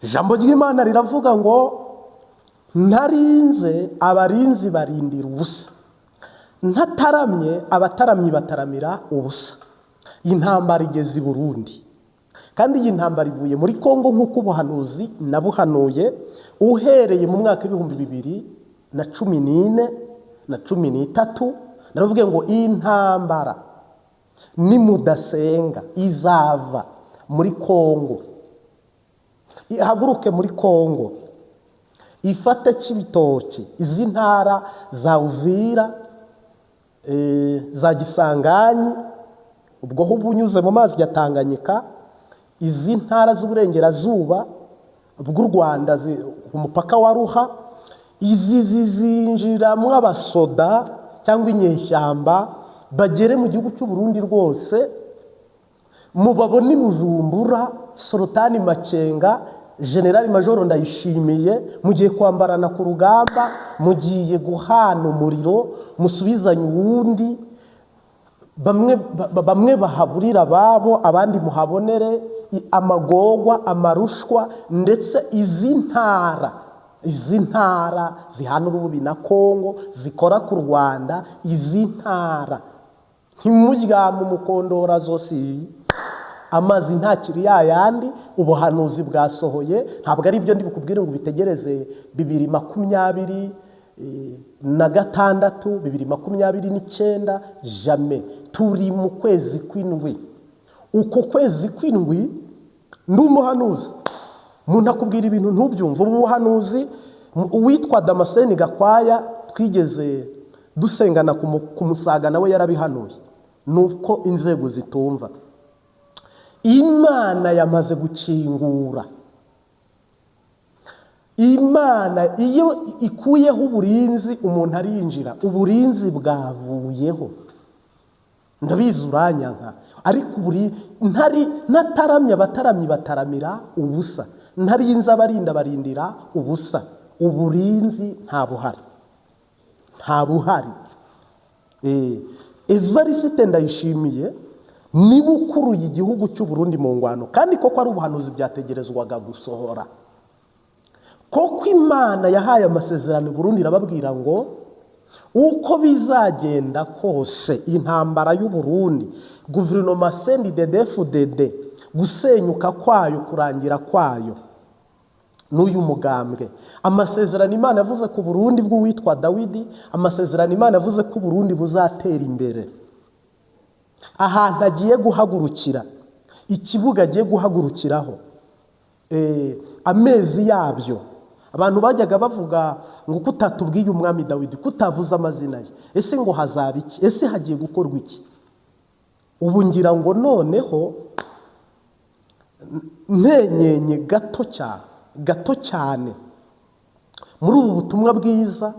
Ijambo ry'Imana riravuga ngo ntarinze, abarinzi barindira ubusa, ntataramye, abataramyi bataramira ubusa. Intambara igeze i Burundi, kandi iyi ntambara ivuye muri Kongo, nk'uko ubuhanuzi nabuhanuye uhereye mu mwaka w'2014 na 13. Naravuga ngo iyi ntambara nimudasenga izava muri Kongo, ihaguruke muri Kongo, ifate Cibitoki, izi ntara za Uvira, za Gisanganyi, ubwo ho uba unyuze mu mazi ya Tanganyika, izi ntara z'uburengerazuba bw'u Rwanda, ku mupaka wa Ruha, izi zizinjiramo abasoda cyangwa inyeshyamba, bagere mu gihugu cy'u Burundi rwose, mubabone i Bujumbura. Sultani Makenga, Generali Majoro Ndayishimiye, mugiye kwambarana ku rugamba, mugiye guhana umuriro, musubizanye uwundi. Bamwe bahaburira ababo, abandi muhabonere amagorwa, amarushwa. Ndetse izi ntara zihana urubibi na Kongo, zikora ku Rwanda, izi ntara ntimuryame umukondora zose, amazi ntakiri yayandi. Ubuhanuzi bwasohoye. Ntabwo ari ibyo ndi bukubwire ngo ubitegereze 2026, 2029, jamais. Turi mu kwezi kw'indwi, uko kwezi kw'indwi ndi umuhanuzi. Umuntu akubwira ibintu ntubyumve. Ubu buhanuzi, uwitwa Damascene Gakwaya twigeze dusengana ku Musaga, nawe yarabihanuye, nuko inzego zitumva. Imana yamaze gukingura. Imana iyo ikuyeho uburinzi, umuntu arinjira. Uburinzi bwavuyeho. Ndabizi uranyanka, ariko uburi ntari ntataramye, abataramyi bataramira ubusa, ntarinze, abarinda barindira ubusa. Uburinzi nta buhari, nta buhari. Evariste Ndayishimiye niwe ukuruye igihugu cy'u Burundi mu ngwano, kandi koko ari ubuhanuzi byategerezwaga gusohora, koko Imana yahaye amasezerano i Burundi, irababwira ngo uko bizagenda kose, intambara y'u Burundi, guverinoma CNDD-FDD, gusenyuka kwayo, kurangira kwayo n'uyu mugambwe. Amasezerano Imana yavuze ku Burundi bw'uwitwa Dawidi, amasezerano Imana yavuze ko Uburundi buzatera imbere, ahantu agiye guhagurukira, ikibuga agiye guhagurukiraho, amezi yabyo. Abantu bajyaga bavuga ngo ko utatubwiye umwami Dawidi, ko utavuze amazina ye, ese ngo hazaba iki, ese hagiye gukorwa iki? Ubu ngira ngo noneho ntenyenye gato cyane, gato cyane, muri ubu butumwa bwiza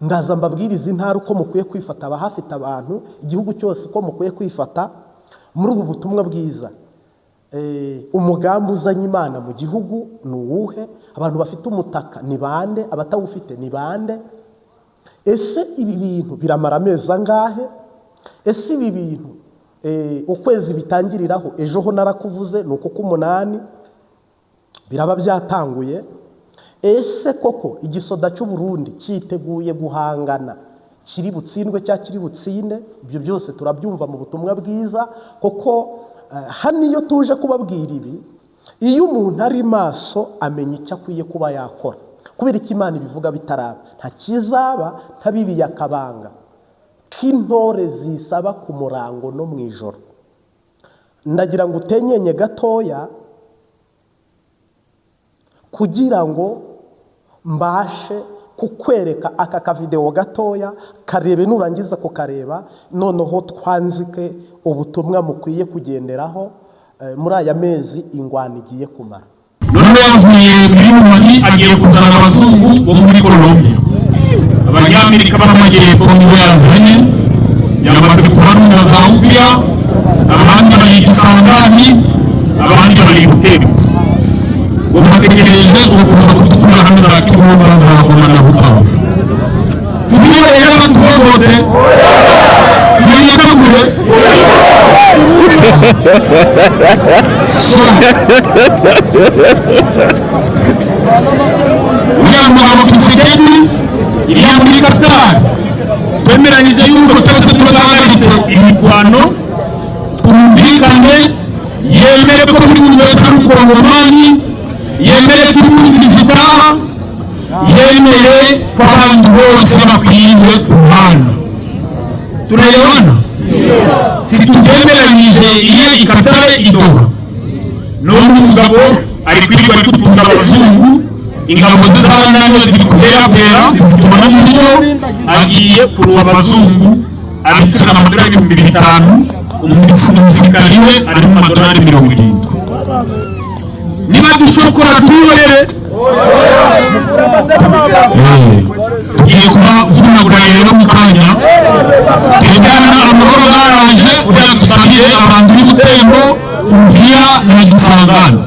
ndaza mbabwiriza intara uko mukwiye kwifata, abahafite abantu, igihugu cyose uko mukwiye kwifata. Muri ubu butumwa bwiza, umugambi uzanye Imana mu gihugu ni uwuhe? Abantu bafite umutaka ni bande? Abatawufite ni bande? Ese ibi bintu biramara amezi angahe? Ese ibi bintu, ukwezi bitangiriraho, ejo ho narakuvuze, ni uku k'umunani biraba byatanguye. Ese koko igisoda cy'u Burundi cyiteguye guhangana, kiri butsindwe cyangwa kiri butsinde? Ibyo byose turabyumva mu butumwa bwiza, kuko hano iyo tuje kubabwira ibi, iyo umuntu ari maso amenya icyo akwiye kuba yakora. Kubera icyo Imana ibivuga bitaraba, nta kizaba ntabibiye akabanga k'intore zisaba ku murango no mu ijoro. Ndagira ngo utenyenye gatoya kugira ngo mbashe kukwereka aka kavidewo gatoya. Karebe, nurangiza kukareba noneho twanzike ubutumwa mukwiye kugenderaho muri aya mezi ingwano igiye kumara. None yavuye muri Mali, agiye kuzana abazungu bo muri Colombia, Abanyamerika b'Amajyepfo nibo yazanye. Yamaze kubarunga za Uvira, abandi bari Kisangani, abandi bari Butembo. Ubu bategereje ukuza kudutura hano za Kibumba, za Goma na Bukavu. Tubwire rero abatuvote, tuyitegure. So uriya mugabo Tshisekedi iriya muri Qatar, twemeranyije yuko twese tuba duhagaritse imirwano, twumvikane, yemere ko buri muntu wese ari umukongomani, yemere ko impunzi zitaha, yemere ko abantu bose bakwiriye kubana. Tunaelewana? Si tubyemeranyije iyo i Qatar, i Doha? None umugabo ari kwirirwa ari gutunga abazungu, ingabo ze zarananiwe, ziri kuberabera, zitubona mu buryo agiye kuruba abazungu, abishyura amadolari 5000, umusirikari we ari mu madolari 70. Niba dushobora twihorere, tugiye kubavunagura rero mu kanya. Turebana amahoro baraje. Uriya dusabire abantu b'Ubutembo, Uvira na Gisangani,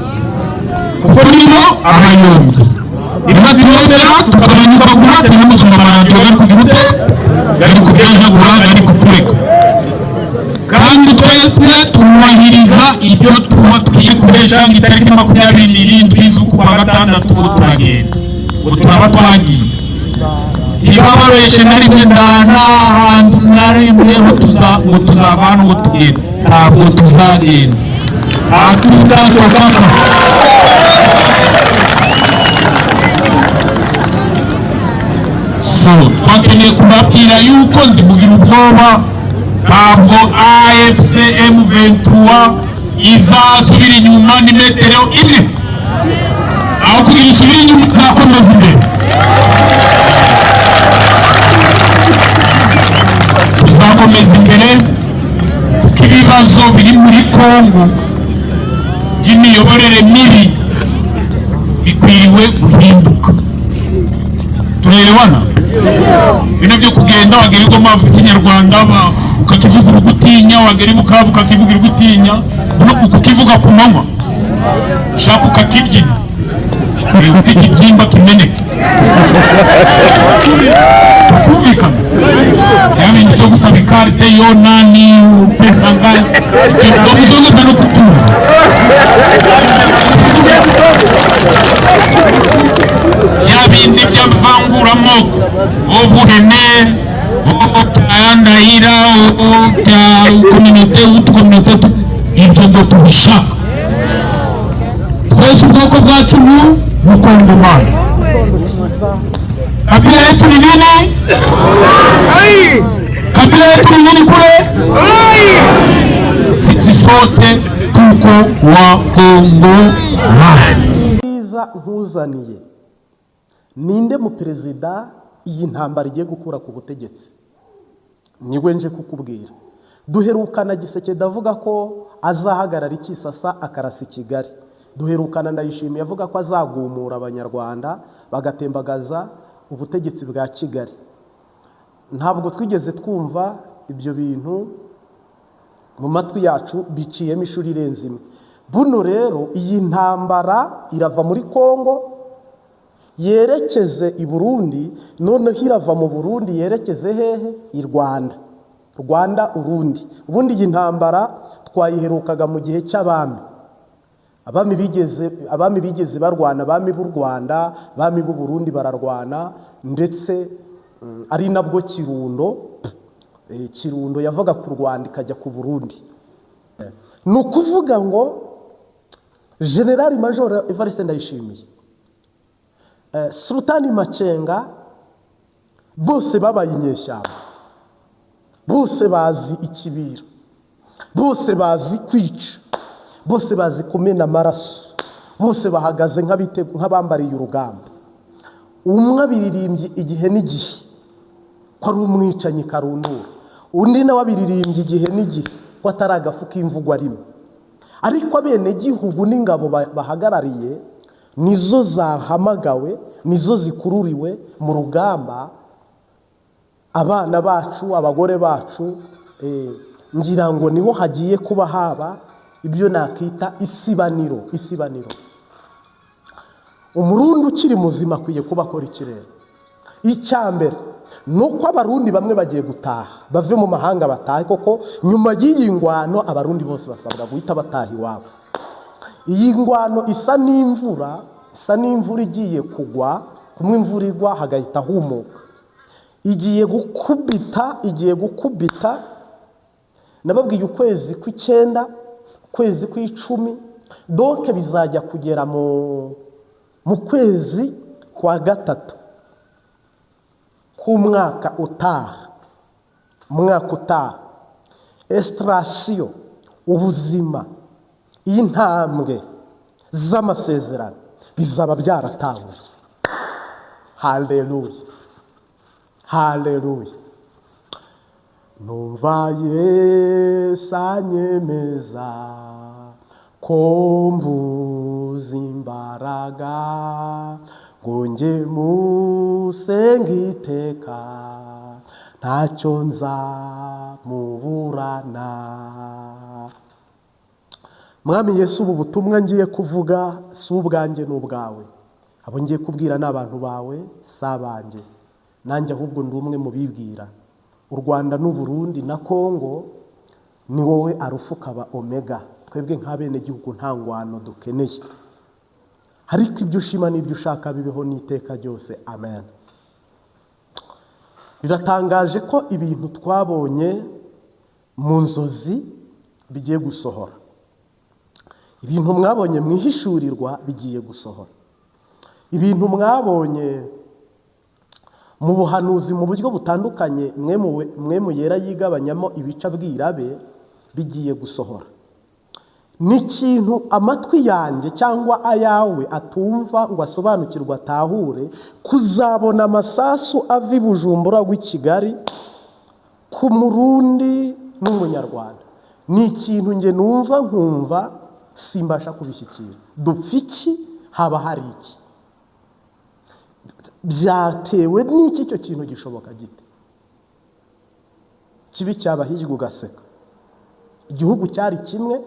kuko nibo abayombye. Niba tuyobera tukabanyukagura, tunamuzunga amaradiyo gari kugira ute, gari kubyajagura, gari kutureka. Kandi twese twubahiriza ibyo tuba tugiye gukoresha ngo itariki 27 z'ukwa gatandatu ngo turagenda, ngo turaba twagiye. Ntibababeshe na rimwe, nta hantu na rimwe ho tuza ngo tuzava hano ngo tugende. Ntabwo tuzagenda, hatutatoka. So twakeneye kubabwira yuko ndimugira ubwoba, ntabwo AFC M23 izasubira inyuma ni metero imwe. Aho kugira isubire inyuma, izakomeza imbere. Tuzakomeza imbere kuko ibibazo biri muri Kongo by'imiyoborere mibi bikwiriwe guhinduka. Tunaelewana? Bino byo kugenda wagera i Goma bavuga Ikinyarwanda, ukakivuga uri gutinya, wagera i Bukavu ukakivuga uri gutinya, ukukivuga ku manywa ushaka ukakibyina, ufite ikibyimba kimeneke, kumvikana. Ya bintu byo gusaba ikarite yo nani pesa ngahe, ibyo muzongeza no kutumva. Bya bindi by'amavanguramoko, ubuhene ndahira bya communauté, utucommunauté, ibyo ngo tubishaka twese. Ubwoko bwacu ni Mukongomani. Kabila yetu ni nini? Kabila yetu ni nini kule? Sisi sote tuko Wakongomani. Bwiza nkuzaniye, ninde mu perezida iyi ntambara igiye gukura ku butegetsi? Niwe nje kukubwira. Duherukana Tshisekedi avuga ko azahagarara ikisasa akarasa i Kigali. Duherukana Ndayishimiye avuga ko azagumura Abanyarwanda bagatembagaza ubutegetsi bwa Kigali. Ntabwo twigeze twumva ibyo bintu mu matwi yacu, biciyemo ishuri irenze imwe. Buno rero iyi ntambara irava muri Kongo yerekeze i Burundi, noneho irava mu Burundi yerekeze hehe? I Rwanda. Rwanda, Urundi. Ubundi iyi ntambara twayiherukaga mu gihe cy'abami. Abami bigeze barwana, abami b'u Rwanda, abami b'u Burundi bararwana, ndetse ari nabwo Kirundo yavaga ku Rwanda ikajya ku Burundi. Ni ukuvuga ngo General Major Evariste Ndayishimiye, Sultani Makenga, bose babaye inyeshyamba, bose bazi ikibira, bose bazi kwica, bose bazi kumena amaraso, bose bahagaze nk'abambariye urugamba. Umwe abiririmbye igihe n'igihe ko ari umwicanyi karundura, undi nawe abiririmbye igihe n'igihe ko atari agafu k'imvugo arimo. Ariko abenegihugu n'ingabo bahagarariye nizo zahamagawe, nizo zikururiwe mu rugamba. Abana bacu, abagore bacu, ngira ngo niho hagiye kuba haba ibyo nakita isibaniro. Isibaniro. Umurundi ukiri muzima akwiye kuba akora ikirere. Icya mbere Nuko Abarundi bamwe bagiye gutaha, bave mu mahanga batahe, koko nyuma y'iyi ngwano Abarundi bose basabwa guhita bataha iwabo. Iyi ngwano isa n'imvura, isa n'imvura igiye kugwa, kumwe imvura igwa hagahita humuka. Igiye gukubita, igiye gukubita. Nababwiye ukwezi kw'icyenda, ukwezi kw'icumi, donc bizajya kugera mu kwezi kwa gatatu k'umwaka utaha. Umwaka utaha esitasiyo, ubuzima, y'intambwe z'amasezerano bizaba byaratanguye. Haleluya, haleluya! Numva Yesu anyemeza ko mbuze imbaraga ngo njye musenge iteka, ntacyo nzamuburana. Mwami Yesu, ubu butumwa ngiye kuvuga si ubwanjye n'ubwawe. Abo ngiye kubwira ni abantu bawe, si abanjye. Nanjye ahubwo ndi umwe mu bibwira. U Rwanda n'u Burundi na Kongo ni wowe Arufa ukaba Omega. Twebwe nk'abenegihugu nta ngwano dukeneye, ariko ibyo ushima n'ibyo ushaka bibeho n'iteka ryose, amen. Biratangaje ko ibintu twabonye mu nzozi bigiye gusohora, ibintu mwabonye mu ihishurirwa bigiye gusohora, ibintu mwabonye mu buhanuzi mu buryo butandukanye Mpwemu Yera yigabanyamo ibice abwira be bigiye gusohora. Ni ikintu amatwi yanjye cyangwa ayawe atumva ngo asobanukirwe, atahure. Kuzabona amasasu ava i Bujumbura w'i Kigali ku Murundi n'Umunyarwanda ni ikintu nge numva nkumva simbasha kubishyikira. Dupfa iki? Haba hari iki? Byatewe n'iki? Icyo kintu gishoboka gite? Kibi cyaba hirya ugaseka. Igihugu cyari kimwe,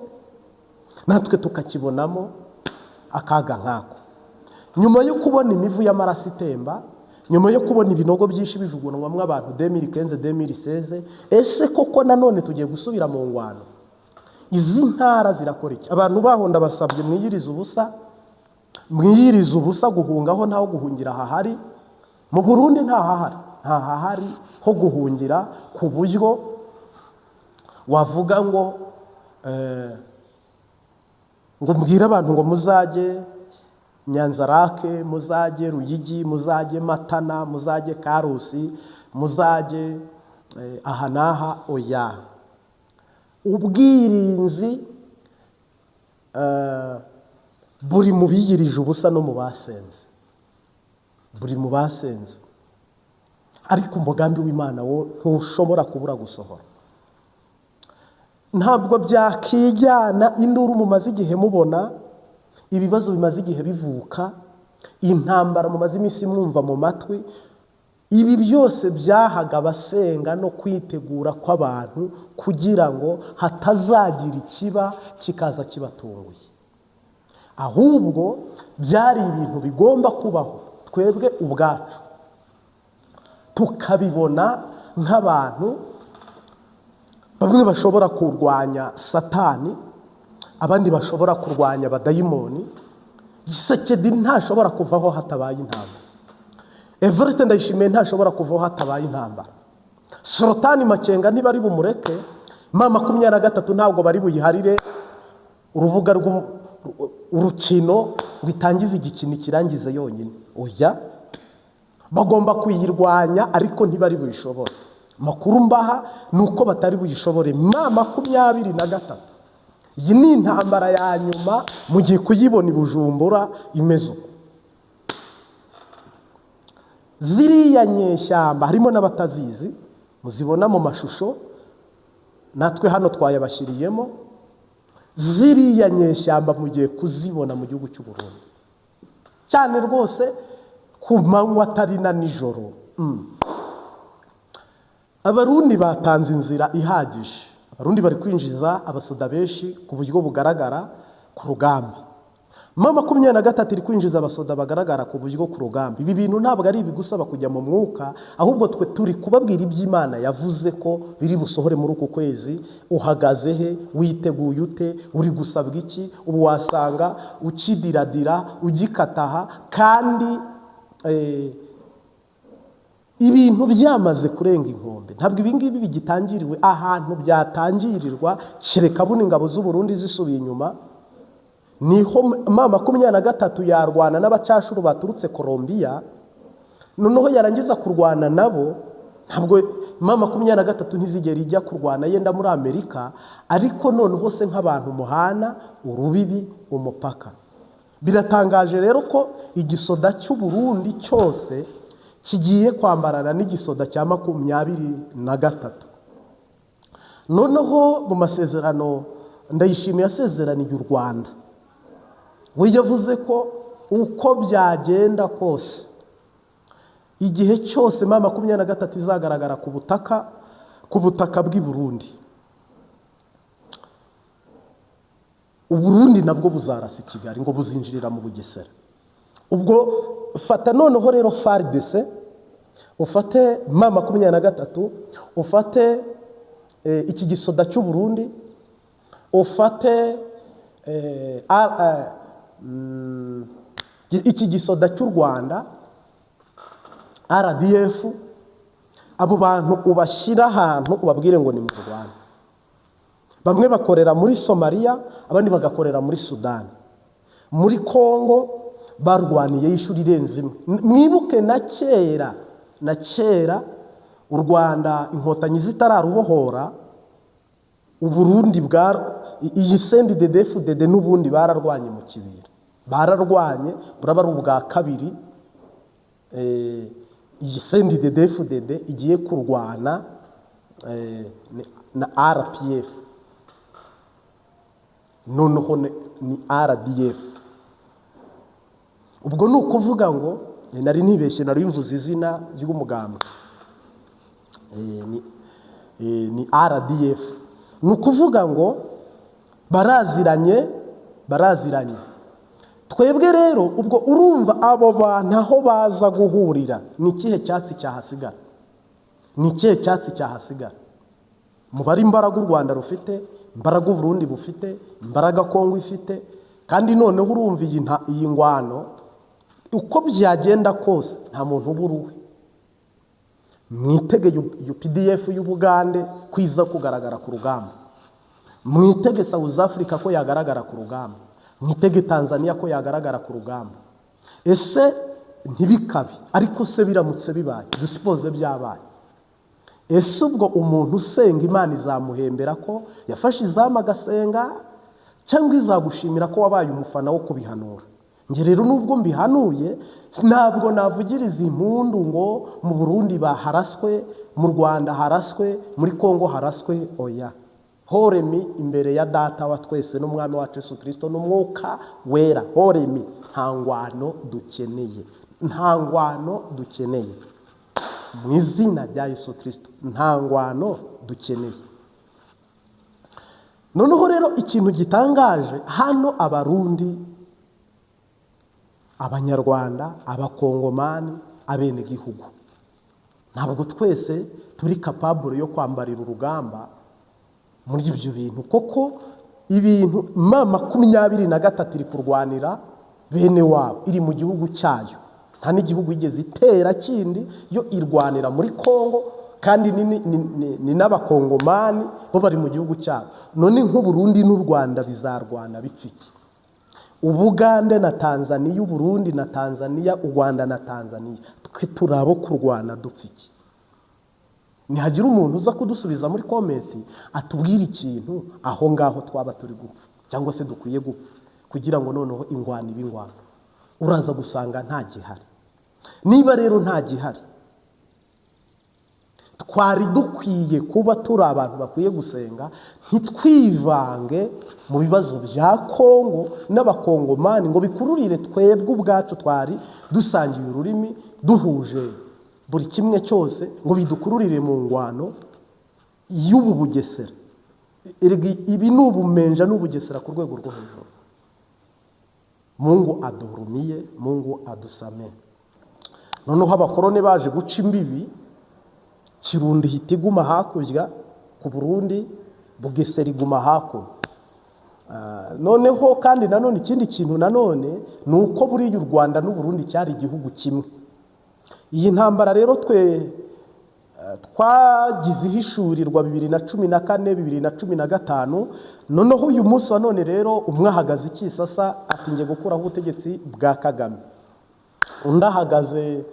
natwe tukakibonamo akaga nk'ako. Nyuma yo kubona imivu y'amaraso itemba, nyuma yo kubona ibinogo byinshi bijugunywamo abantu 2015, 2016, ese koko nanone tugiye gusubira mu ngwano? Izi ntara zirakora iki? Abantu baho ndabasabye, mwiyirize ubusa, mwiyirize ubusa. Guhungaho ntaho guhungira hahari. Mu Burundi ntahahari, ntahahari ho guhungira ku buryo wavuga ngo mbwire abantu ngo muzajye Nyanzarake, muzajye Ruyigi, muzajye Matana, muzajye Karusi, muzajye aha n'aha. Oya, ubwirinzi buri mu biyirije ubusa no mu basenze, buri mu basenze. Ariko umugambi w'Imana wo ntushobora kubura gusohora. Ntabwo byakijyana. Induru mumaze igihe mubona, ibibazo bimaze igihe bivuka, intambara mumaze iminsi mwumva mu matwi, ibi byose byahaga abasenga no kwitegura kw'abantu kugira ngo hatazagira ikiba kikaza kibatunguye. Ahubwo byari ibintu bigomba kubaho, twebwe ubwacu tukabibona nk'abantu bamwe bashobora kurwanya Satani, abandi bashobora kurwanya abadayimoni. Gisekedi ntashobora kuvaho hatabaye intambara. Evariste Ndayishimiye ntashobora kuvaho hatabaye intambara. Sorotani Makenga ntibari bumureke. M23 ntabwo bari buyiharire urubuga rw'urukino ngo itangize igikino ikirangize yonyine. Oya, bagomba kuyirwanya, ariko ntibari buyishobore. Makuru mbaha ni uko batari buyishobore. M23, iyi ni intambara ya nyuma mugiye kuyibona i Bujumbura imeze uko. Ziriya nyeshyamba harimo n'abatazizi, muzibona mu mashusho, natwe hano twayabashyiriyemo. Ziriya nyeshyamba mugiye kuzibona mu gihugu cy'u Burundi cyane rwose, ku manywa atari na nijoro. Abarundi batanze inzira ihagije. Abarundi bari kwinjiza abasoda benshi ku buryo bugaragara ku rugamba. M23 iri kwinjiza abasoda bagaragara ku buryo ku rugamba. Ibi bintu ntabwo ari ibigusaba kujya mu mwuka, ahubwo twe turi kubabwira iby'Imana yavuze ko biri busohore muri uku kwezi. Uhagaze he? Witeguye ute? Uri gusabwa iki? Ubu wasanga ukidiradira ugikataha, kandi ibintu byamaze kurenga inkombe. Ntabwo ibi ngibi bigitangiriwe ahantu byatangirirwa, kereka buno ingabo z'u Burundi zisubiye inyuma, niho M23 yarwana n'abacashuru baturutse Colombia. Noneho yarangiza kurwana nabo, ntabwo M23 ntizigera ijya kurwana yenda muri Amerika, ariko noneho se nk'abantu muhana urubibi umupaka. Biratangaje rero ko igisoda cy'u Burundi cyose kigiye kwambarana n'igisoda cya 23. Noneho mu masezerano Ndayishimiye yasezeraniye u Rwanda, we yavuze ko uko byagenda kose igihe cyose M23 izagaragara ku butaka bw'i Burundi, Uburundi nabwo buzarasa Kigali ngo buzinjirira mu Bugesera. Ubwo fata noneho rero FARDC, ufate M23, ufate iki gisoda cy'u Burundi, ufate iki gisoda cy'u Rwanda RDF, abo bantu ubashyira ahantu ubabwire ngo ni mu Rwanda. Bamwe bakorera muri Somalia, abandi bagakorera muri Sudani, muri Kongo barwaniye ishuri irenze imwe. Mwibuke na kera u Rwanda inkotanyi zitararubohora, Uburundi bwa iyi CNDD-FDD n'ubundi bararwanye mu Kibira, bararwanye buraba ari ubwa kabiri iyi CNDD-FDD igiye kurwana na RPF, noneho ni RDF. Ubwo ni ukuvuga ngo nari nibeshye, nari mvuze izina ry'umugambwe, ni RDF. Ni ukuvuga ngo baraziranye. Twebwe rero ubwo urumva abo bantu aho baza guhurira ni ikihe cyatsi cyahasigara? Ni ikihe cyatsi cyahasigara? Mubare imbaraga u Rwanda rufite, imbaraga u Burundi bufite, imbaraga Kongo ifite, kandi noneho urumva iyi ngwano uko byagenda kose nta muntu ubura uwe. Mwitege UPDF y'Ubugande kwiza kugaragara ku rugamba, mwitege South Africa ko yagaragara ku rugamba, mwitege Tanzania ko yagaragara ku rugamba. Ese ntibikabe, ariko se biramutse bibaye, dusipoze byabaye, ese ubwo umuntu usenga Imana izamuhembera ko yafashe izamu agasenga, cyangwa izagushimira ko wabaye umufana wo kubihanura? Nge rero nubwo mbihanuye ntabwo navugiriza impundu ngo mu Burundi baharaswe, mu Rwanda haraswe, muri Kongo haraswe, oya. Horemi imbere ya data wa twese n'umwami wacu Yesu Kristo n'umwuka wera. Horemi, nta ngwano dukeneye, nta ngwano dukeneye mu izina rya Yesu Kristo, nta ngwano dukeneye. Noneho rero ikintu gitangaje hano, Abarundi, Abanyarwanda, Abakongomani, abenegihugu, ntabwo twese turi capable yo kwambarira urugamba muri ibyo bintu, koko ibintu M23 iri kurwanira bene wabo, iri mu gihugu cyayo, nta n'igihugu igeze itera kindi, yo irwanira muri Kongo, kandi ni n'abakongomani bo bari mu gihugu cyabo. None nk'u Burundi n'u Rwanda bizarwana bipfiki? Ubugande na Tanzania, Uburundi na Tanzania, u Rwanda na Tanzania, twe turabo kurwana dupfiki? Nihagira umuntu uza kudusubiza muri comment atubwira ikintu aho ngaho twaba turi gupfa cyangwa se dukwiye gupfa kugira ngo noneho ingwano ibe ingwano, uraza gusanga nta gihari. Niba rero nta gihari, twari dukwiye kuba turi abantu bakwiye gusenga, ntitwivange mu bibazo bya Kongo n'abakongomani ngo bikururire twebwe ubwacu twari dusangiye ururimi, duhuje buri kimwe cyose, ngo bidukururire mu ngwano y'ubu Bugesera. Ibi ni ubumenja n'ubugesera ku rwego rwo hejuru. Mungu aduhurumiye, Mungu adusame. Noneho abakoroni baje guca imbibi, Kirundo ihita iguma hakurya ku Burundi, Bugesera iguma hakuno. Noneho kandi nanone ikindi kintu nanone ni uko buriya u Rwanda n'u Burundi cyari igihugu kimwe. Iyi ntambara rero twe twagize ihishurirwa 2014, 2015. Noneho uyu munsi wa none rero umwe ahagaze ikisasa ati ngiye gukuraho ubutegetsi bwa Kagame, undi ahagaze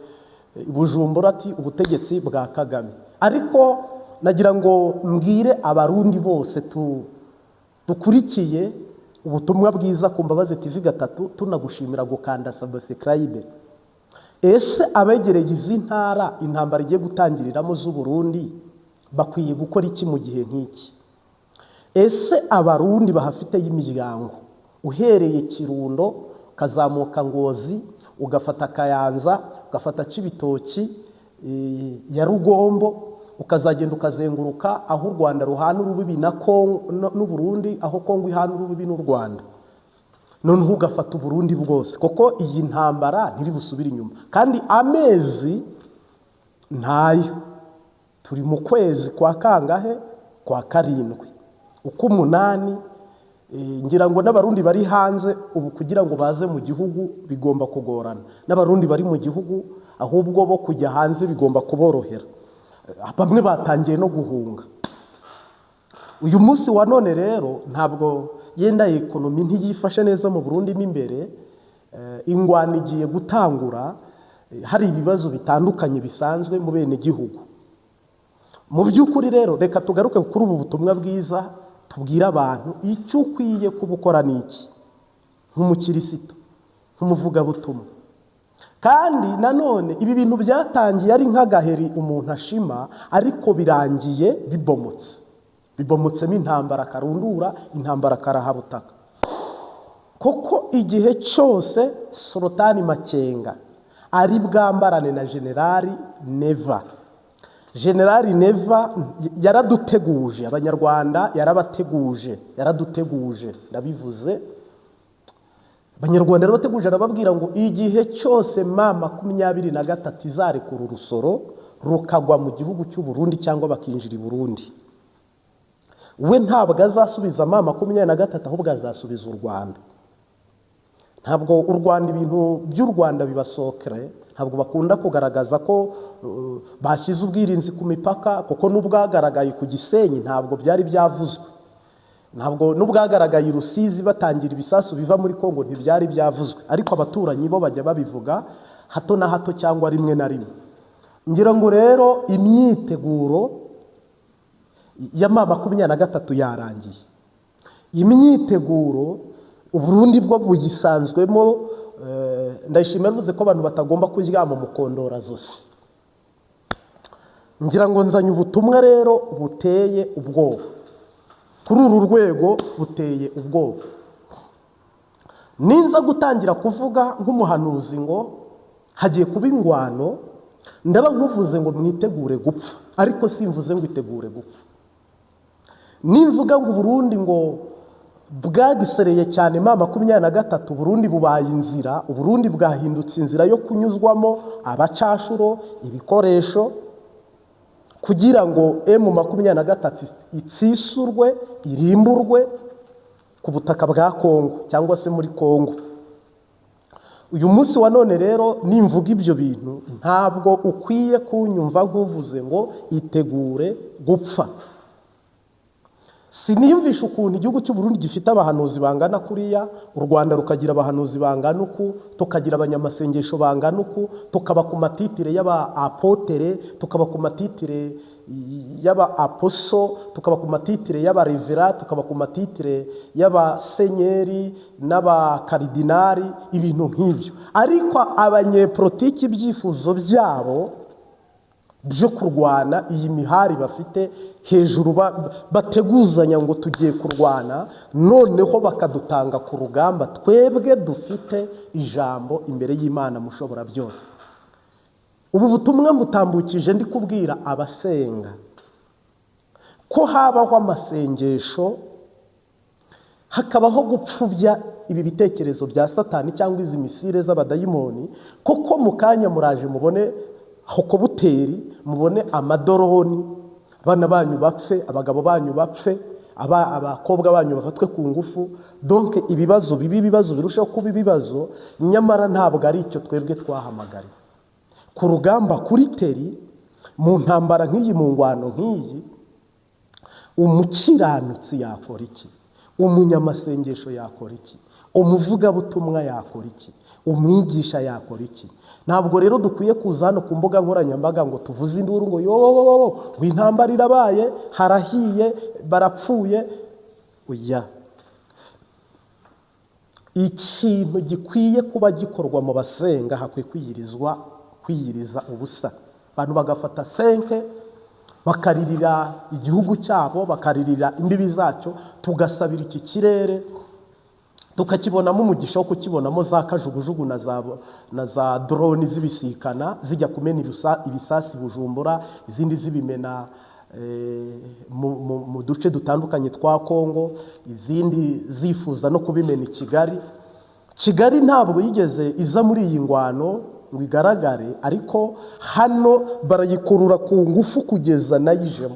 Bujumbura ati ubutegetsi bwa Kagame. Ariko nagira ngo mbwire Abarundi bose dukurikiye ubutumwa bwiza ku Mbabazi TV 3, tunagushimira gukanda subscribe. Ese abegereye izi ntara intambara igiye gutangiriramo z'u Burundi bakwiye gukora iki mu gihe nk'iki? Ese Abarundi bahafite y'imiryango, uhereye Kirundo ukazamuka Ngozi, ugafata Kayanza, ugafata Cibitoki ya Rugombo, ukazagenda ukazenguruka aho u Rwanda ruhana urubibi na Kongo n'u Burundi, aho Kongo ihana urubibi n'u Rwanda, noneho ugafata Uburundi bwose, kuko iyi ntambara ntiri busubire inyuma. Kandi amezi ntayo, turi mu kwezi kwa kangahe? Kwa karindwi, uko umunani. Ngira ngo n'Abarundi bari hanze ubu kugira ngo baze mu gihugu bigomba kugorana, n'Abarundi bari mu gihugu ahubwo bo kujya hanze bigomba kuborohera. Bamwe batangiye no guhunga. Uyu munsi wa none rero ntabwo yenda ekonomi ntiyifashe neza mu Burundi mo imbere, ingwano igiye gutangura, hari ibibazo bitandukanye bisanzwe mu bene gihugu. Mu by'ukuri rero reka tugaruke kuri ubu butumwa bwiza, tubwire abantu icyo ukwiye kubukora niki nk'umukirisito, nk'umuvugabutumwa. Kandi nanone ibi bintu byatangiye ari nk'agaheri umuntu ashima, ariko birangiye bibomotse, bibomotsemo intambara karundura, intambara karahabutaka. Koko igihe cyose Sultani Makenga ari bwambarane na Generali Neva. Generali Neva yaraduteguje Abanyarwanda, yarabateguje, yaraduteguje, ndabivuze. Abanyarwanda yarabateguje, arababwira ngo igihe cyose M23 izarekura urusoro rukagwa mu gihugu cy'u Burundi cyangwa bakinjira i Burundi, we ntabwo azasubiza M23, ahubwo azasubiza u Rwanda. Ntabwo u Rwanda, ibintu by'u Rwanda bibasokere, ntabwo bakunda kugaragaza ko bashyize ubwirinzi ku mipaka, kuko n'ubwagaragaye ku Gisenyi ntabwo byari byavuzwe, ntabwo n'ubwagaragaye i Rusizi batangira ibisasu biva muri Kongo ntibyari byavuzwe, ariko abaturanyi bo bajya babivuga hato na hato cyangwa rimwe na rimwe. Ngira ngo rero imyiteguro ya M23 yarangiye. Imyiteguro Uburundi bwo bugisanzwemo. Ndayishimiye yavuze ko abantu batagomba kuryama mukondora zose. Ngira ngo nzanye ubutumwa rero buteye ubwoba kuri uru rwego, buteye ubwoba. Ninza gutangira kuvuga nk'umuhanuzi ngo hagiye kuba ingwano, ndaba nkuvuze ngo mwitegure gupfa, ariko simvuze ngo itegure gupfa. Nimvuga ngo Burundi ngo bwagisereye cyane M23, Burundi bubaye inzira, Uburundi bwahindutse inzira yo kunyuzwamo abacashuro, ibikoresho, kugira ngo M23 itsisurwe, irimburwe ku butaka bwa Kongo cyangwa se muri Kongo. Uyu munsi wa none rero nimvuga ibyo bintu ntabwo ukwiye kunyumva nkuvuze ngo itegure gupfa. Siniyumvisha ukuntu igihugu cy'u Burundi gifite abahanuzi bangana kuriya, u Rwanda rukagira abahanuzi bangana uku, tukagira abanyamasengesho bangana uku, tukaba ku matitire y'aba apotere, tukaba ku matitire y'aba aposo, tukaba ku matitire y'abarevera, tukaba ku matitire y'abasenyeri n'abakaridinari, ibintu nk'ibyo. Ariko abanyepolitiki ibyifuzo byabo byo kurwana iyi mihari bafite hejuru bateguzanya ngo tugiye kurwana, noneho bakadutanga ku rugamba, twebwe dufite ijambo imbere y'Imana mushobora byose. Ubu butumwa mbutambukije ndi kubwira abasenga ko habaho amasengesho Hakabaho gupfubya ibi bitekerezo bya Satani cyangwa izi misile z'abadayimoni, kuko mu kanya muraje mubone hokobuteri, mubone amadoroni, abana banyu bapfe, abagabo banyu bapfe, abakobwa banyu bafatwe ku ngufu. Donc ibibazo bibi, ibibazo birushaho kuba ibibazo, nyamara ntabwo ari icyo twebwe twahamagariwe. Ku rugamba, kuri terrain, mu ntambara nk'iyi, mu ngwano nk'iyi, umukiranutsi yakora iki? Umunyamasengesho yakora iki? Umuvugabutumwa yakora iki? Umwigisha yakora iki? Ntabwo rero dukwiye kuza hano ku mbuga nkoranyambaga ngo tuvuze induru ngo yo ngo intambara irabaye, harahiye, barapfuye. Oya, ikintu gikwiye kuba gikorwa mu basenga, hakwiye kwiyirizwa, kwiyiriza ubusa, abantu bagafata senke bakaririra igihugu cyabo, bakaririra imbibi zacyo, tugasabira iki kirere tukakibonamo umugisha wo kukibonamo za kajugujugu na za drone z'ibisikana zijya kumena ibisasi Bujumbura, izindi zibimena mu duce dutandukanye twa Kongo, izindi zifuza no kubimena i Kigali. Kigali ntabwo yigeze iza muri iyi ngwano ngo igaragare, ariko hano barayikurura ku ngufu kugeza nayijemo.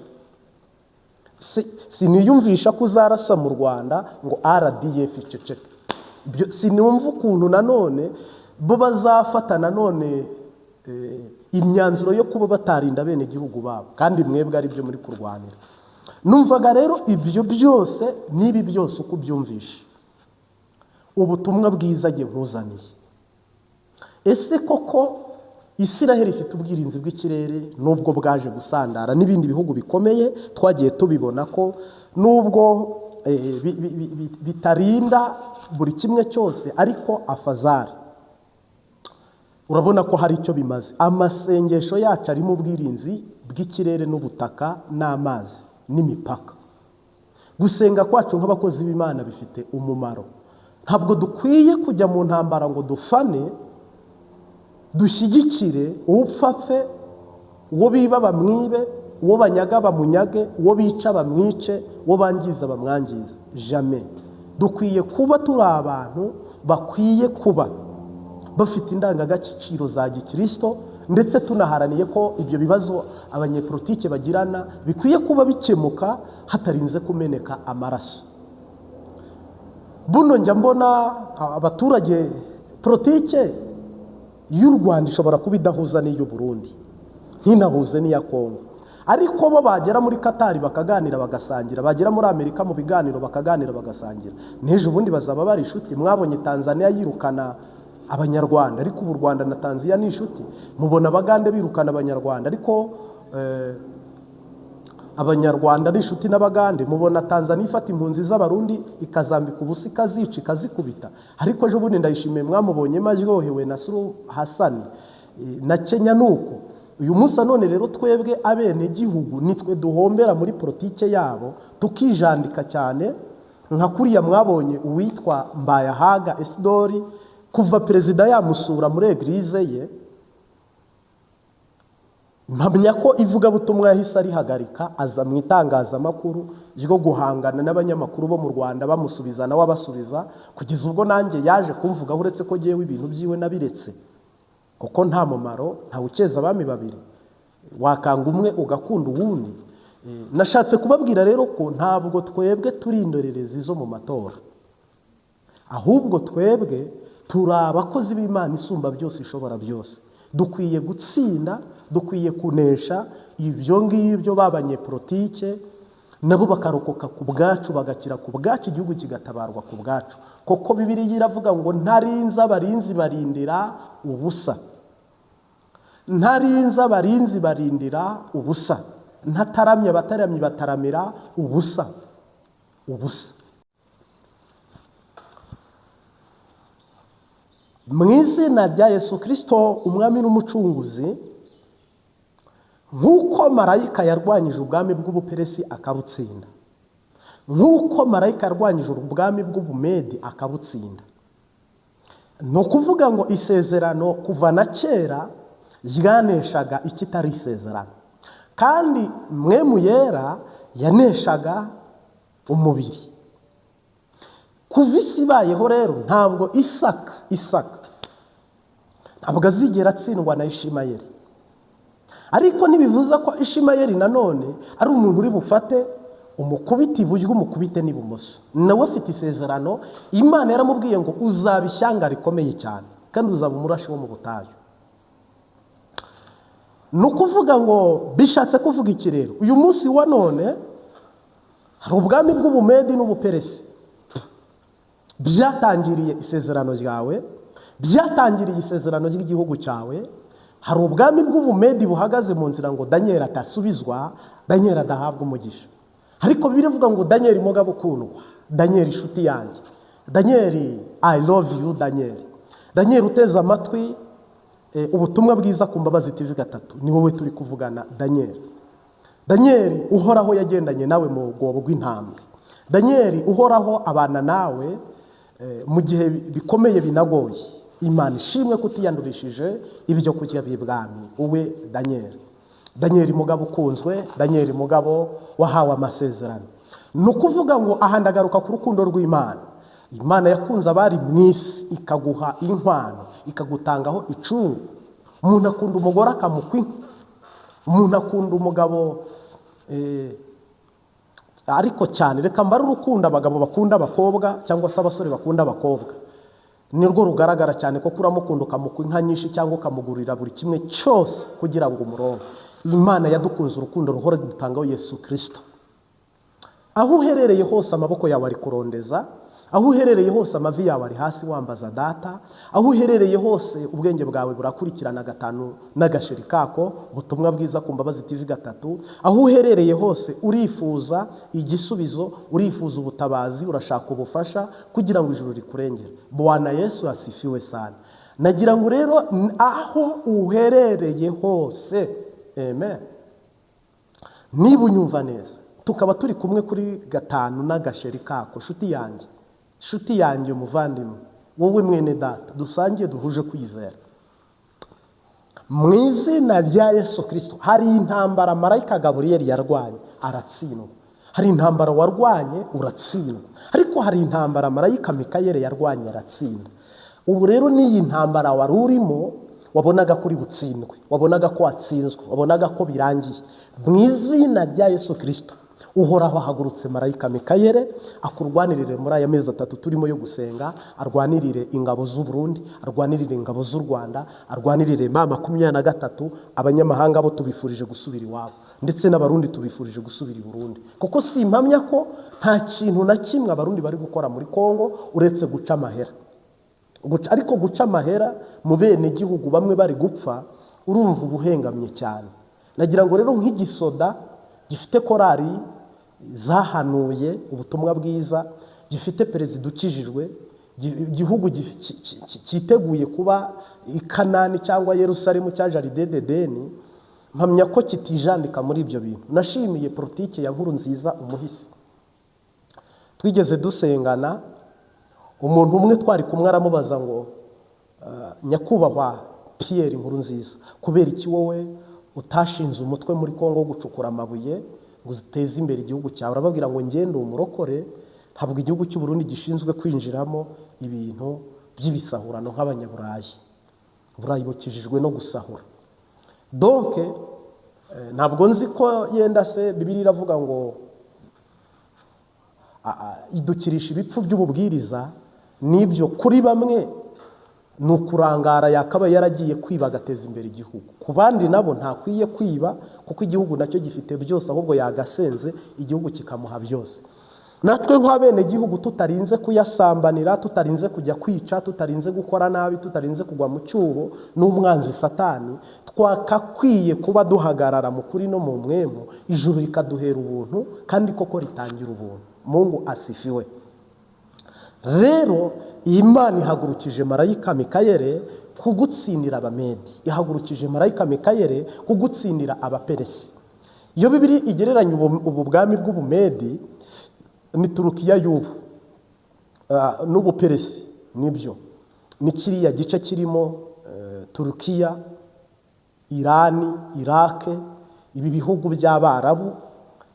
Siniyumvisha ko uzarasa mu Rwanda ngo RDF iceceke. Sinumva ukuntu nanone bo bazafata nanone imyanzuro yo kuba batarinda bene gihugu babo, kandi mwebwe ari byo muri kurwanira. Numvaga rero ibyo byose n'ibi byose uko ubyumvishe, ubutumwa bwiza jye nkuzaniye. Ese koko Isiraheli ifite ubwirinzi bw'ikirere nubwo bwaje gusandara, n'ibindi bihugu bikomeye twagiye tubibona ko nubwo bitarinda buri kimwe cyose, ariko afazari urabona ko hari icyo bimaze. Amasengesho yacu arimo ubwirinzi bw'ikirere n'ubutaka n'amazi n'imipaka. Gusenga kwacu nk'abakozi b'Imana bifite umumaro. Ntabwo dukwiye kujya mu ntambara ngo dufane, dushyigikire upfa apfe, uwo biba bamwibe, uwo banyaga bamunyage, uwo bica bamwice, uwo bangiza bamwangize. Jamais. Dukwiye kuba turi abantu bakwiye kuba bafite indangagaciro za gikirisito, ndetse tunaharaniye ko ibyo bibazo abanyepolitike bagirana bikwiye kuba bikemuka hatarinze kumeneka amaraso. Buno njya mbona abaturage, politike y'u Rwanda ishobora kuba idahuza n'iy'u Burundi, ntinahuze n'iya Kongo, ariko bo bagera muri Katari bakaganira bagasangira, bagera muri Amerika mu biganiro bakaganira bagasangira, n'ejo ubundi bazaba bari inshuti. Mwabonye Tanzania yirukana Abanyarwanda, ariko ubu u Rwanda na Tanzania ni inshuti. Mubona Abagande birukana Abanyarwanda, ariko Abanyarwanda ari inshuti n'Abagande. Mubona Tanzania ifata impunzi z'Abarundi ikazambika ubusa, ikazica, ikazikubita, ariko ejo bundi Ndayishimiye mwamubonye aryohewe na Suluhu Hassan. Na Kenya nuko. Uyu munsi none rero twebwe abenegihugu nitwe duhombera muri politike yabo, tukijandika cyane nka kuriya mwabonye uwitwa Mbayahaga Isidori, kuva perezida yamusura muri église ye, mpamya ko ivugabutumwa yahise arihagarika, aza mu itangazamakuru ryo guhangana n'abanyamakuru bo mu Rwanda, bamusubiza nawe abasubiza, kugeza ubwo nanjye yaje kumvugaho, uretse ko ngewe ibintu byiwe nabiretse kuko nta mumaro. Ntawe ukeza abami babiri, wakanga umwe ugakunda uwundi. Nashatse kubabwira rero ko ntabwo twebwe turi indorerezi zo mu matora, ahubwo twebwe turi abakozi b'Imana isumba byose, ishobora byose. Dukwiye gutsinda, dukwiye kunesha ibyo ngibyo, b'abanyepolitike nabo bakarokoka ku bwacu, bagakira ku bwacu, igihugu kigatabarwa ku bwacu, kuko Bibiliya iravuga ngo ntarinze abarinzi barindira ubusa, ntarinze abarinzi barindira ubusa, ntataramye abataramyi bataramira ubusa, ubusa. Mu izina rya Yesu Kirisito umwami n'umucunguzi, nk'uko marayika yarwanyije ubwami bw'Ubuperesi akabutsinda, nk'uko marayika yarwanyije ubwami bw'Ubumedi akabutsinda, ni ukuvuga ngo isezerano kuva na kera ryaneshaga ikitari isezerano, kandi Mpwemu Yera yaneshaga umubiri. Kuva isi ibayeho rero, ntabwo Isaka ntabwo azigera atsindwa na Ishimayeli. Ariko ntibivuze ko Ishimayeli nanone ari umuntu uri bufate umukubite iburyo umukubite n'ibumoso. Nawe afite isezerano, Imana yaramubwiye ngo uzaba ishyanga rikomeye cyane kandi uzaba umurashi wo mu butayu. Ni ukuvuga ngo bishatse kuvuga iki rero? Uyu munsi wa none hari ubwami bw'Ubumedi n'Ubuperesi byatangiriye isezerano ryawe, byatangiriye isezerano ry'igihugu cyawe. Hari ubwami bw'Ubumedi buhagaze mu nzira ngo Daniel atasubizwa, Daniel adahabwa umugisha. Ariko birivuga ngo Daniel mugabo ukundwa, Daniel inshuti yanjye, Daniel I love you, Daniel, Daniel uteze amatwi ubutumwa bwiza ku Mbabazi TV 3, ni wowe turi kuvugana. Daniel, Daniel Uhoraho yagendanye nawe mu rwobo rw'intambwe. Daniel, Uhoraho abana nawe mu gihe bikomeye binagoye. Imana ishimwe kutiyandurishije ibyo kurya by'ibwami. Uwe Daniel, Daniel mugabo ukunzwe, Daniel mugabo wahawe amasezerano. Ni ukuvuga ngo aha ndagaruka ku rukundo rw'Imana. Imana yakunze abari mu isi, ikaguha inkwano, ikagutangaho icungu. Umuntu akunda umugore akamukwa inka, umuntu akunda umugabo, ariko cyane reka mbare urukundo abagabo bakunda abakobwa cyangwa se abasore bakunda abakobwa, nirwo rugaragara cyane, kuko uramukunda ukamukwa inka nyinshi cyangwa ukamugurira buri kimwe cyose kugira ngo umuronke. Imana yadukunze urukundo ruhora dutangaho Yesu Kirisito. Aho uherereye hose amaboko yawe ari kurondeza, aho uherereye hose amavi yawe ari hasi wambaza data, aho uherereye hose ubwenge bwawe burakurikirana gatanu n'agasheri kako ubutumwa bwiza ku Mbabazi TV 3. Aho uherereye hose urifuza igisubizo, urifuza ubutabazi, urashaka ubufasha kugira ngo ijuru rikurengere. Bwana Yesu asifiwe sana. Nagira ngo rero aho uherereye hose, amen, niba unyumva neza, tukaba turi kumwe kuri gatanu n'agasheri kako, shuti yanjye, shuti yanjye, umuvandimwe, wowe mwene data dusangiye duhuje kwizera, mu izina rya Yesu Kirisito, hari intambara marayika Gaburiyeli yarwanye aratsindwa, hari intambara warwanye uratsindwa, ariko hari intambara marayika Mikayeli yarwanye aratsinda. Ubu rero n'iyi ntambara wari urimo, wabonaga ko uri butsindwe, wabonaga ko watsinzwe, wabonaga ko birangiye, mu izina rya Yesu Kirisito, Uhoraho ahagurutse marayika Mikayeli akurwanirire muri aya mezi 3 turimo yo gusenga, arwanirire ingabo z'u Burundi, arwanirire ingabo z'u Rwanda, arwanirire M23. Abanyamahanga bo tubifurije gusubira iwabo, ndetse n'Abarundi tubifurije gusubira i Burundi, kuko si impamya ko nta kintu na kimwe Abarundi bari gukora muri Kongo uretse guca amahera. Ariko guca amahera mu bene gihugu bamwe bari gupfa, urumva ubuhengamye cyane. Nagira ngo rero nk'igisoda gifite korali zahanuye ubutumwa bwiza, gifite perezida ukijijwe, igihugu cyiteguye kuba i Kanani cyangwa Yerusalemu cya Jardin d'Eden, mpamya ko kitijandika muri ibyo bintu. Nashimiye politike ya Nkurunziza umuhisi. Twigeze dusengana, umuntu umwe twari kumwe aramubaza ngo nyakubahwa Pierre Nkurunziza, kubera iki wowe utashinze umutwe muri Kongo wo gucukura amabuye ngo uteze imbere igihugu cyawe? Arababwira ngo ngende umurokore, ntabwo igihugu cy'u Burundi gishinzwe kwinjiramo ibintu by'ibisahurano nk'abanyaburayi. Burayi bukijijwe no gusahura. Donc ntabwo nzi ko yenda se Bibiliya iravuga ngo idukirisha ibipfu by'ububwiriza, nibyo kuri bamwe ni ukurangara, yakaba yaragiye kwiba agateza imbere igihugu. Ku bandi nabo ntakwiye kwiba, kuko igihugu nacyo gifite byose, ahubwo yagasenze igihugu kikamuha byose. Natwe nk'abenegihugu tutarinze kuyasambanira, tutarinze kujya kwica, tutarinze gukora nabi, tutarinze kugwa mu cyuho n'umwanzi Satani, twakakwiye kuba duhagarara mu kuri no mu mwemu, ijuru rikaduhera ubuntu, kandi koko ritangira ubuntu. Mungu asifiwe. Rero Imana ihagurukije marayika Mikayeli kugutsindira Abamedi, ihagurukije marayika Mikayeli kugutsindira Abaperesi. Iyo Bibiliya igereranya ubu bwami bw'Ubumedi ni Turukiya y'ubu n'Ubuperesi, nibyo ni kiriya gice kirimo Turukiya, Irani, Irake, ibi bihugu by'Abarabu.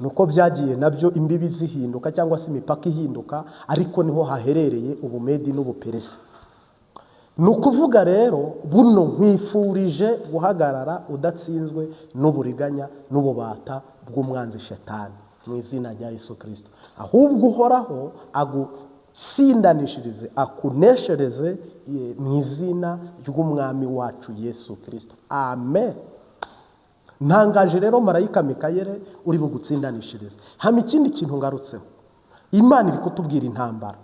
Nuko byagiye nabyo imbibi zihinduka cyangwa se imipaka ihinduka, ariko niho haherereye Ubumedi n'Ubuperesi. Ni ukuvuga rero buno nkwifurije guhagarara udatsinzwe n'uburiganya n'ububata bw'umwanzi Shetani mu izina rya Yesu Kristo, ahubwo Uhoraho agutsindanishirize, akuneshereze mu izina ry'Umwami wacu Yesu Kristo. Amen. Ntangaje rero marayika Mikayele uri bugutsindanishirize. Hama ikindi kintu ngarutseho, Imana iri kutubwira intambara.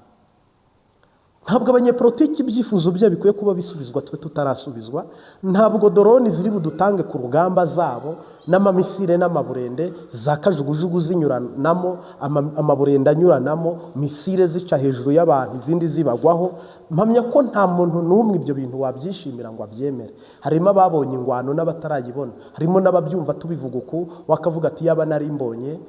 Ntabwo abanyepolitiki ibyifuzo bye bikwiye kuba bisubizwa twe tutarasubizwa. Ntabwo doroni ziri budutange ku rugamba zabo n'amamisire n'amaburende za kajugujugu zinyuranamo, amaburende anyuranamo, misire zica hejuru y'abantu izindi zibagwaho. Mpamya ko nta muntu n'umwe ibyo bintu wabyishimira ngo abyemere. Harimo ababonye ingwano n'abatarayibona, harimo n'ababyumva tubivuga uku wakavuga ati yaba nari mbonye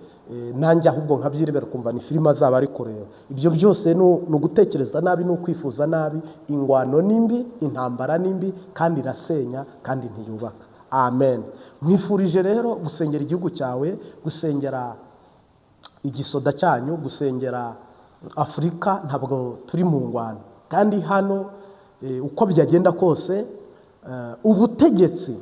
nanjye ahubwo nkabyirebera kumva ni filime azaba ari kureba. Ibyo byose ni ugutekereza nabi, ni ukwifuza nabi. Ingwano ni mbi, intambara ni mbi, kandi irasenya kandi ntiyubaka. Amen. Nkwifurije rero gusengera igihugu cyawe, gusengera igisoda cyanyu, gusengera Afurika. Ntabwo turi mu ngwano, kandi hano uko byagenda kose ubutegetsi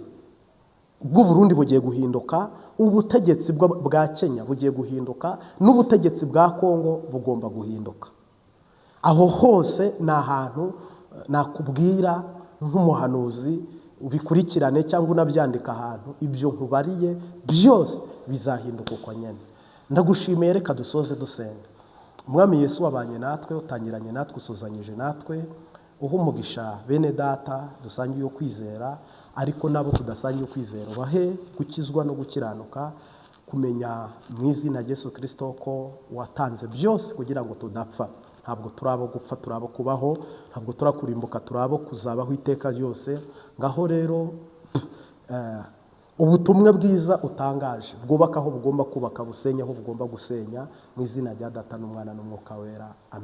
bw'u Burundi bugiye guhinduka, ubutegetsi bwa Kenya bugiye guhinduka, n'ubutegetsi bwa Kongo bugomba guhinduka. Aho hose ni ahantu nakubwira nk'umuhanuzi ubikurikirane cyangwa unabyandika ahantu, ibyo nkubariye byose bizahinduka uko nyene. Ndagushimiye, reka dusoze dusenga. Umwami Yesu wabanye natwe, utangiranye natwe, usuzanyije natwe, uha umugisha bene data dusangiye ukwizera, ariko nabo tudasangiye ukwizera ubahe gukizwa no gukiranuka, kumenya mu izina rya Yesu Kristo ko watanze byose kugira ngo tudapfa. Ntabwo turabo gupfa, turabo kubaho, ntabwo turakurimbuka, turabo kuzabaho iteka ryose. Ngaho rero ubutumwa bwiza utangaje bwubaka aho bugomba kubaka, busenya aho bugomba gusenya, mu izina rya Data n'Umwana n'Umwuka Wera. Amen.